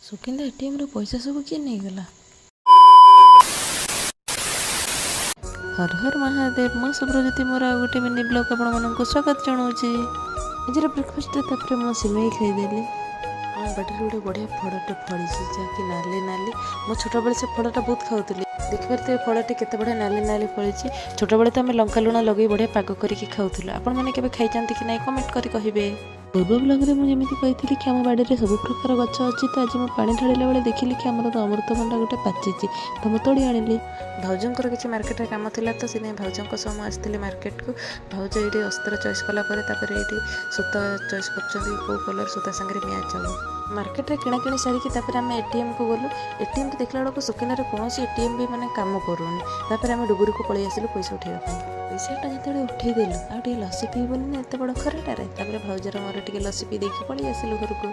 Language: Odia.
ସୁକିନ୍ଦା ଏଟିଏମ୍ରୁ ପଇସା ସବୁ କିଏ ନେଇଗଲା? ହର ହର ମହାଦେବ। ମୁଁ ସୁବ୍ରଜ୍ୟୋତି, ମୋର ଆଉ ଗୋଟେ ମିନି ବ୍ଲଗ୍ ଆପଣମାନଙ୍କୁ ସ୍ୱାଗତ ଜଣାଉଛି। ଆଜିର ବ୍ରେକଫାଷ୍ଟରେ ତାପରେ ମୁଁ ସିମେଇ ଖାଇଦେଲି। ଆମ ବାଡ଼ିରେ ଗୋଟେ ବଢ଼ିଆ ଫଳଟେ ଫଳିଛି, ଯାହାକି ନାଲି ନାଲି। ମୁଁ ଛୋଟବେଳେ ସେ ଫଳଟା ବହୁତ ଖାଉଥିଲି। ଦେଖିପାରୁଥିବେ ଫଳଟି କେତେ ବଢ଼ିଆ ନାଲି ନାଲି ଫଳିଛି। ଛୋଟବେଳେ ତ ଆମେ ଲଙ୍କା ଲୁଣ ଲଗେଇ ବଢ଼ିଆ ପାଗ କରିକି ଖାଉଥିଲୁ। ଆପଣମାନେ କେବେ ଖାଇଛନ୍ତି କି ନାହିଁ, କମେଣ୍ଟ କରି କହିବେ। ପୂର୍ବ ବ୍ଲଗ୍ରେ ମୁଁ ଯେମିତି କହିଥିଲି କି ଆମ ବାଡ଼ିରେ ସବୁ ପ୍ରକାର ଗଛ ଅଛି, ତ ଆଜି ମୁଁ ପାଣି ଢାଳିଲା ବେଳେ ଦେଖିଲି କି ଆମର ତ ଅମୃତଭଣ୍ଡା ଗୋଟେ ପାଚିଛି, ତ ମୁଁ ତୋଳି ଆଣିଲି। ଭାଉଜଙ୍କର କିଛି ମାର୍କେଟରେ କାମ ଥିଲା, ତ ସେଥିପାଇଁ ଭାଉଜଙ୍କ ସହ ମୁଁ ଆସିଥିଲି ମାର୍କେଟକୁ। ଭାଉଜ ଏଇଠି ଅସ୍ତ୍ର ଚଏସ୍ କଲା ପରେ ତାପରେ ଏଇଠି ସୂତା ଚଏସ୍ କରୁଛନ୍ତି, କେଉଁ କଲର୍ ସୂତା ସାଙ୍ଗରେ ମ୍ୟାଚ୍ ହେବ। ମାର୍କେଟରେ କିଣାକିଣି ସାରିକି ତାପରେ ଆମେ ଏଟିଏମ୍କୁ ଗଲୁ। ଏଟିଏମ୍କୁ ଦେଖିଲା ବେଳକୁ ସୁକିନ୍ଦାରେ କୌଣସି ଏଟିଏମ୍ ବି ମାନେ କାମ କରୁନି। ତାପରେ ଆମେ ଡୁବୁରିକୁ ପଳେଇ ଆସିଲୁ ପଇସା ଉଠେଇବା ପାଇଁ। ପଇସାଟା ଯେତେବେଳେ ଉଠେଇଦେଲୁ, ଆଉ ଟିକେ ଲସି ପିଇବୁନି ନା ଏତେ ବଡ଼ ଖରାଟାରେ? ତାପରେ ଭାଉଜର ମୋର ଟିକେ ଲସି ପିଇ ଦେଇକି ପଳେଇ ଆସିଲୁ ଘରକୁ।